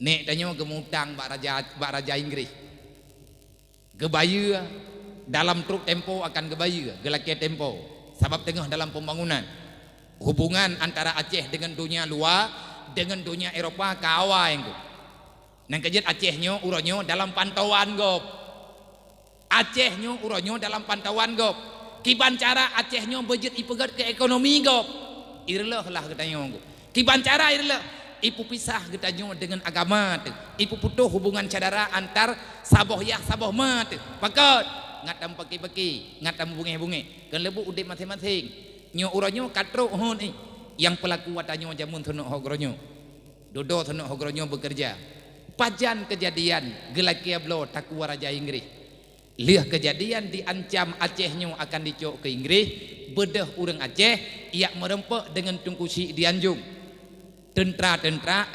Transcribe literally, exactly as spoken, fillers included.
Nek tanyoe geumutang bak raja, bak raja Inggris. Geubayeue dalam trok tempo akan geubayeue, geulakée tempo. Sabab teungoh dalam pembangunan. Hubungan antara Aceh dengan donya luar, dengan donya Eropa ka awai ngon. Nyang keujeuet Aceh nyoe uroe nyoe dalam pantauan gob. Aceh nyoe uroe nyoe dalam pantauan gob. Kiban cara Aceh nyoe beujeuet ipeugét keu ekonomi gob. Ireuloh lah geutanyoe gob. Kiban cara ireuloh, ipeupisah geutanyoe deungon agama teuh. Ipeuputôh hubungan syedara antar saboh yah saboh ma teuh. Pakon? Ngat tameupaki-paki, ngat tamubungéh-bungéh. Keuleubuk udeb maséng-maséng. Nyoe uroe nyoe ka trok hon ih. Nyang peulaku ata nyoe jameun sunok ho geuronyoe. Dudoe sunok ho geuronyoe beukeureuja. Pajan keujadian geulakée bloe takue raja Inggris. Lheueh keujadian diancam Aceh nyoe akan dicok keu Inggris, beudôh ureuëng Aceh ijak meureumpok deungon Teungku Chik di Anjong. Teuntra-teuntra